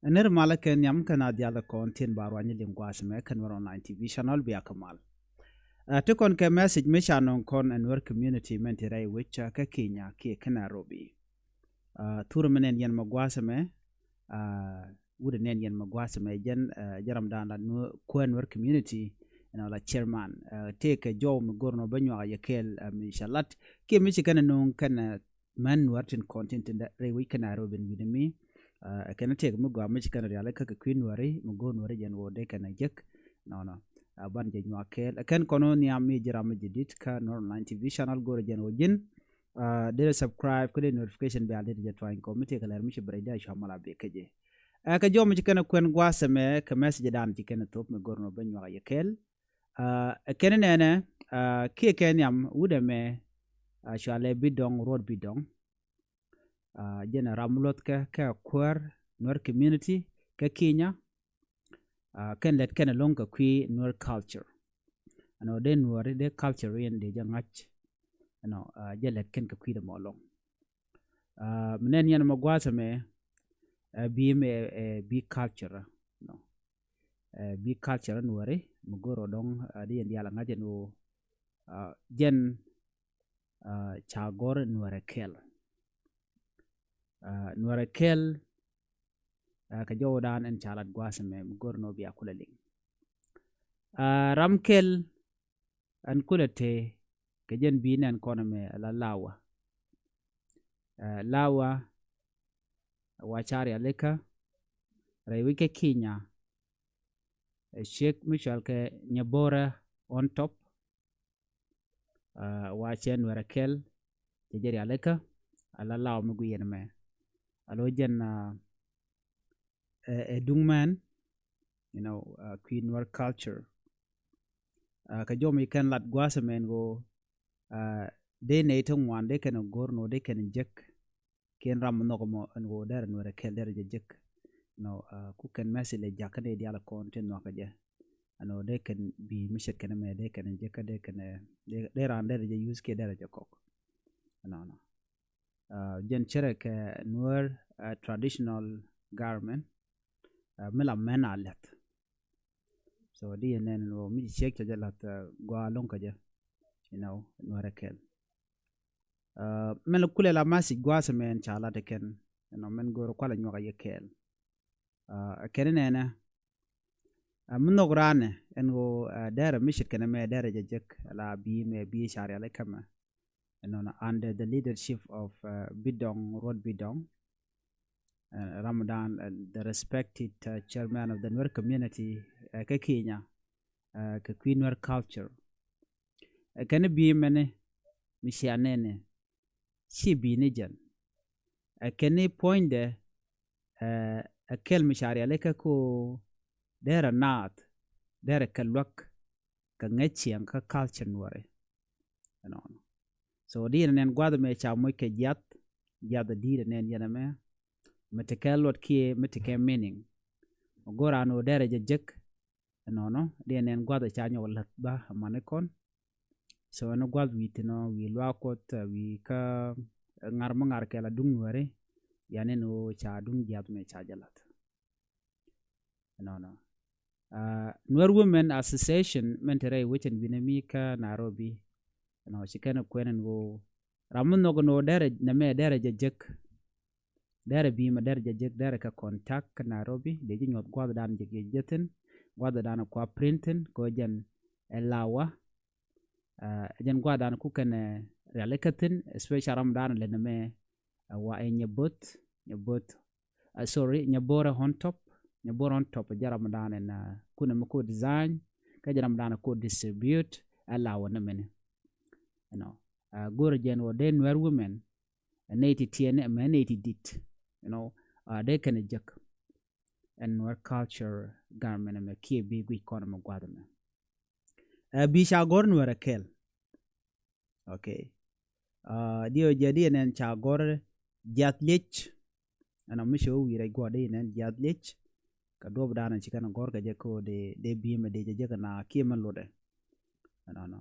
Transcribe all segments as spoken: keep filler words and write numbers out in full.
Ner malä kɛ nhiam kɛn a dhial kɔn tin ba ruany liŋ gua̱a̱th mɛ kɛn wɛr online T V channel bia kɛ mal. Ɛ ti kɔn kɛ message mi ca nɔŋ kɔn ɛ Nuer community mɛn ti rɛy wec kä Kenya kiɛ kä Nairobi. Ɛ thur mi nɛn yɛn mɛ gua̱a̱th mɛ, ɛ wut nɛn yɛn mɛ gua̱a̱th mɛ jɛn, ɛ jɛ ram dan la Nuer, kuɛ Nuer community ɛn ɔ la chairman. Ɛ tëë kɛ jɔw mi go̱r nɔ bä nyuak yɛ kɛɛl, ɛ mi ca lat kiɛ mi ci kɛn nɔŋ kɛn, ɛ män Nuäär tin kɔn tin tin rɛy wec kä Nairobi in wi̱ni mi. Ɛ kɛn tëëk mi gɔaa mi ci kɛn riali kä kɛ kui̱ Nuääri mi go̱o̱r Nuääri jɛn ɣöö dee kɛn a jek. Nɔnɔ, ɛ ban jɛ nyuak kɛɛl. Ɛ kɛn kɔn ɣöö nhiam mi ji̱ ram mi ji̱ di̱t kä Nuer Online T V channel go̱o̱rɛ jɛn ɣöö ji̱n, ɛ dee subscribe kä dee notification bell dee jɛ tuany kɔ mi tëëk kɛ lɛr mi ci bi rɛy dee a cua mal a bek kä jɛ. Ɛ kɛ jɔw mi ci kɛn kuɛn gua̱a̱th ɛmɛ kɛ message dan ci kɛn thop mi go̱o̱r nɔ ben nyuak yɛ kɛɛl. Ɛ kɛn nɛnɛ, ɛ kiɛ kɛ nhiam wut ɛmɛ, ɛ cua lɛ bi dɔŋ ruɔt bi dɔŋ. Ɛ jɛn ram luɔth kɛ kɛ kuäär Nuer community kɛ Kenya. Ɛ kɛn lɛt kɛn ɛlɔŋ kɛ kui̱ Nuer culture. Ɛnɔ dee Nuääri dee culture in dee jɛ ŋa̱c. Ɛnɔ, ɛ jɛ lɛt kɛn kɛ kui̱ dɛ mɔ ɛlɔŋ. Ɛ mi nɛn yɛn mɛ gua̱a̱th ɛmɛ, ɛ bi mɛ, ɛ bi culture. Ɛnɔ, ɛ bi culture Nuääri mi go̱o̱r ɔ dɔŋ, ɛ di yɛn diaal ɛ ŋa̱c ɛn ɣöö, ɛ jɛn, ɛ ca gɔ̱r Nuäärɛ kɛl. Ɛ Nuäärɛ kɛl, ɛ kɛ jɔwdan ɛn ca lat gua̱a̱th ɛmɛ mi go̱o̱r nɔ bia kulɛ liŋ. Ɛ ram kɛl ɛn kulɛ tëë kɛ jɛn bi nɛn kɔn ɛmɛ la Lawa. Ɛ Lawa wa ca rialikä rɛy wec kä Kenya. Ɛ ciek mi cɔal kɛ Nyabora on top. Ɛ wa cɛ Nuäärɛ kɛl cɛ jɛ rialikä a la Lawa mi guiɛn mɛ. A lo jɛn, ɛ ɛ duŋ mɛn, you know, ɛ kui̱ Nuer culture. Ɛ kɛ jɔw mi kɛn lat gua̱a̱th ɛmɛ ɛn ɣöö, ɛ dee nɛy ti ŋuan dee kɛn go̱r nɔ dee kɛn jek. Kiɛn ram mi nhɔk mɔ ɛn ɣöö derɛ Nuäärɛ kɛl derɛ jɛ jek. Nɔ, ɛ ku kɛn message lɛ jakä nɛy diaal kɔn ti nhɔakä jɛ. Ɛnɔ dee kɛn bi mi ce̱tkɛ nɛmɛ dee kɛn jek kä dee kɛn, ɛ dee raan derɛ jɛ use kiɛ derɛ jɛ kɔk. Ɛnɔnɔ. Ɛ jɛn cärɛ kɛ Nuer, ɛ traditional garment, ɛ mi la mɛn a lɛth. So di yɛn nɛn ɛn ɣöö mi ci ciek cɛ jɛ la̱th, ɛ gɔaa lo̱ŋ kä jɛ, you know, Nuäärɛ kɛl. Ɛ mɛn la kulɛ la message gua̱a̱th ɛmɛ ɛn ca lat ɛ kɛn, you know, mɛn go̱o̱r kualɛ nyuak a yɛ kɛɛl. Ɛ kɛn nɛnɛ, ɛ mi nhɔk raan ɛ ɛn ɣöö, ɛ derɛ mi ce̱tkɛ nɛmɛ derɛ jɛ jek la bi mɛ bi ca rialikä mɛ. Ɛnɔnɔ under the leadership of, ɛ Bidɔŋ, Ruɔt Bidɔŋ, ɛ ram dan, ɛ the respected, ɛ chairman of the Nuer community, ɛ kä Kenya, ɛ kɛ kui̱ Nuer culture. Ɛ kɛn bi mɛni mi cia nɛnɛ ci bi ni jɛn. Ɛ kɛn ni puɔ̱nydɛ, ɛ ɛ kɛl mi ca rialikä ko derɛ naath derɛ kɛ luäk kɛ ŋäc ciɛŋ kä culture Nuäri. Ɛnɔnɔ. So di yɛn nɛn gua̱th mɛ ca moc kɛ jiath, jiath di yɛn nɛn yɛn mɛ mi ti kɛ luɔt kiɛ mi ti kɛ meaning. Go̱ran ɣöö derɛ jɛ jek. Ɛnɔnɔ di yɛn nɛn gua̱th ca nyɔk la̱th ba mani kɔn. So ɛn gua̱th wi̱i̱ thinɔ wi̱i̱ luaak Kuɔth, ɛ wi̱i̱ kä, ɛ ŋa̱r mi ŋa̱r kɛl a duŋ Nuäri. Yɛn ɛn ɣöö ca duŋ jiath mɛ ca jɛ la̱th. Ɛnɔnɔ. Ɛ Nuer Women Association mɛn te rɛy wecɛn wi̱nɛ mi kä Nairobi. Ɛnɔ ci kɛn kuɛn ɛn ɣöö ram mi nhɔk ɛn ɣöö derɛ nɛmɛ derɛ jɛ jek. Derɛ bi mɛ derɛ jɛ jek derɛ kɛ contact kä Nairobi dee ji̱ nyuɔth gua̱thdan jɛ jɛ jek thi̱n. Gua̱thdan kua print thi̱n kɛ ɣöö jɛn ɛ Lawa. Ɛ jɛn gua̱thdan ku kɛn, ɛ rialikä thi̱n, especially ramdan lɛ nɛmɛ, ɛ wa ɛ Nyɛboth, Nyɛboth, ɛ sorry, Nyɛborɛ on top, Nyɛborɛ on top jɛ ramdan ɛn, ɛ kunɛ mi ko design kä jɛ ramdan ko distribute ɛ Lawa nɛmɛni. You know, ɛ go̱rɛ jɛn wä dee Nuer women, ɛ nɛy ti tiɛɛni ɛmɛ nɛy ti di̱t, you know, ɛ dee kɛn ɛ jek. Ɛn Nuer culture garment ɛmɛ kiɛ bi guic kɔn ɛmɛ gua̱th ɛmɛ. Ɛ bi ca gɔ̱r Nuɛrɛ kɛl. Okay. Ɛ diɛ jɛ diɛ nɛn ca gɔ̱r jiath liec. Ɛn ɔ mi cɛ wä wi̱i̱ rɛc guɔ̱ɔ̱r diɛ nɛn jiath liec. Kɛ duɔ̱p da̱a̱n ci kɛn gɔ̱r kɛ jɛ kä dee dee bi̱i̱ mɛ dee jɛ jɛ kɛ na kiɛ mɛ lotdɛ. Ɛnɔnɔ.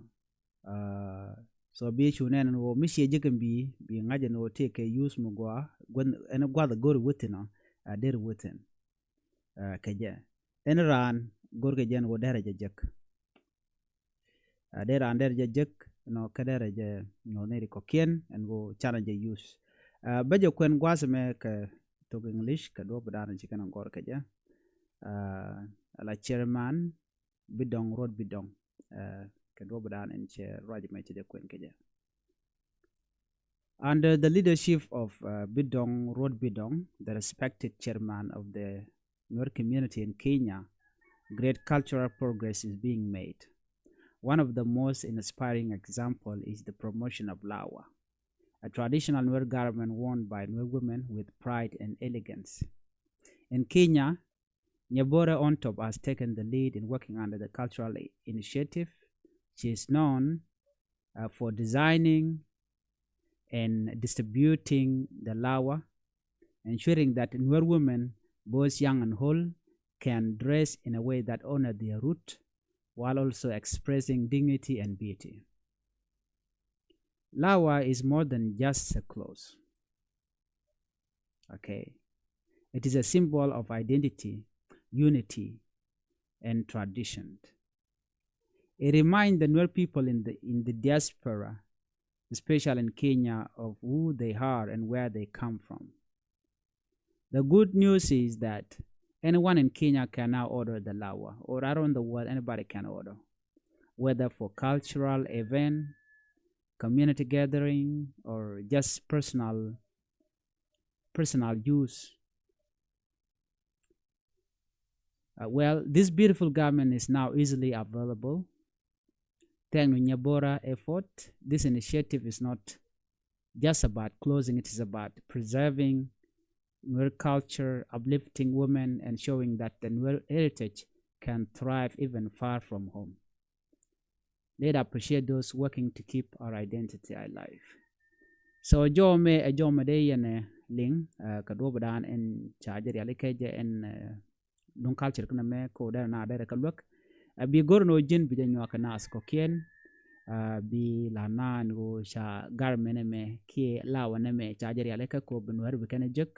Ɛ so bi cu nɛn ɛn ɣöö mi ciɛ jɛ kɛn bi̱i̱ bi ŋa̱c ɛn ɣöö tëë kɛ use mi gua̱a̱ gua̱th ɛn gua̱th go̱r i̱ wä thi̱n ɔ. Ɛ der i̱ wä thi̱n. kɛ jɛ. Ɛn raan go̱rkɛ jɛ ɛn ɣöö derɛ jɛ jek. Dee raan derɛ jɛ jek nɔ kä derɛ jɛ nyuɔth ni ri kɔkiɛn ɛn ɣöö canɛ jɛ use. Bä jɛ kuɛn gua̱a̱th mɛ kɛ thok English kɛ duɔ̱p dan ci kɛn gɔr kɛ jɛ. Ala chairman Bidong, Ruɔt Bidong, kɛ duɔ̱p dan ɛn cɛ ruac mɛ cɛ jɛ kuɛn kɛ jɛ. Under the leadership of Bidong, Ruɔt Bidong, the respected chairman of the Nuer community in Kenya, great cultural progress is being made. One of the most inspiring example is the promotion of Lawa, a traditional Nuer garment worn by Nuer women with pride and elegance. In Kenya, Nyabora Ontop has taken the lead in working under the cultural initiative. She is known for designing and distributing the Lawa, ensuring that Nuer women, both young and old, can dress in a way that honor their root while also expressing dignity and beauty. Lawa is more than just a clothes. Okay. It is a symbol of identity, unity, and tradition. It reminds the Nuer people in the, in the diaspora, especially in Kenya, of who they are and where they come from. The good news is that anyone in Kenya can now order the Lawa, or around the world, anybody can order, whether for cultural event, community gathering, or just personal, personal use. Uh, well, this beautiful garment is now easily available. Thanks to Nyabora effort, this initiative is not just about clothing, it is about preserving Nuer culture, uplifting women, and showing that the Nuer heritage can thrive even far from home. Let appreciate those working to keep our identity alive. So jɔmɛ ɛ jɔmɛ dee yɛn ɛ liŋ kɛ duɔp dan ɛn ca jɛ riali kɛ jɛ ɛn duŋ culture kinɛ mɛ ko dɛrɛ na dɛrɛ kɛ luäk. Ɛ bi go̱r ni wä ji̱n bi jɛ nyuak kɛ naath kɔkiɛn. Bi la naan wä ca garment ɛmɛ kiɛ Lawa nɛmɛ ca jɛ riali kɛ ko bi Nuɛr bi kɛn ɛ jek.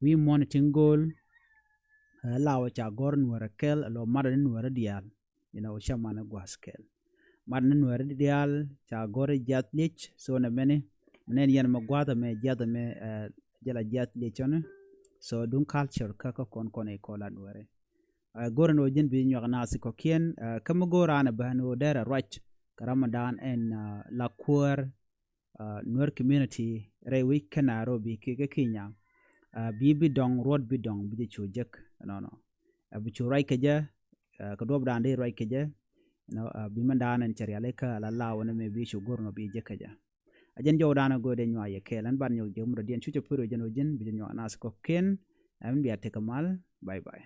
Wi̱i̱ muɔ̱n tin go̱o̱l. Lawa ca gɔ̱r Nuɛr kɛl lɔ mat ni Nuɛr diaal. You know, ca man gua̱a̱th kɛl. Mat ni Nuɛr diaal ca gɔ̱r jiath liec so nɛ mɛni mɛ nɛn yɛn mɛ gua̱a̱th mɛ jiath mɛ jɛ la jiath liec cɔni. So duŋ culture kä kä kɔn kɔn ikɔla Nuɛri. Go̱r ni wä ji̱n bi nyuak naath kɔkiɛn kä mi go̱r an bä ni wä dɛr a ruac kɛ Ramadan ɛn la kuäär Nuer community rɛy wi̱c kä Nairobi kiɛ kä Kenya. Bi Bidong, Ruɔt Bidong bi jɛ cu jek nɔnɔ. Bi cu ruac kɛ jɛ kɛ duɔp dan di ruac kɛ jɛ. Bi mɛn dan ɛn cɛ riali kä la Lawa nɛmɛ bi cu go̱r nɔ bi jek kɛ jɛ. A jɛn jɔw dan a go̱o̱dɛ nyuak yɛ kɛɛl ɛn ban nyɔk jɛ murɔ diɛn cu cɛ pär wä jɛn wä ji̱n bi jɛ nyuak naath kɔkiɛn. Ɛn bia tekɛ mal. Bye bye.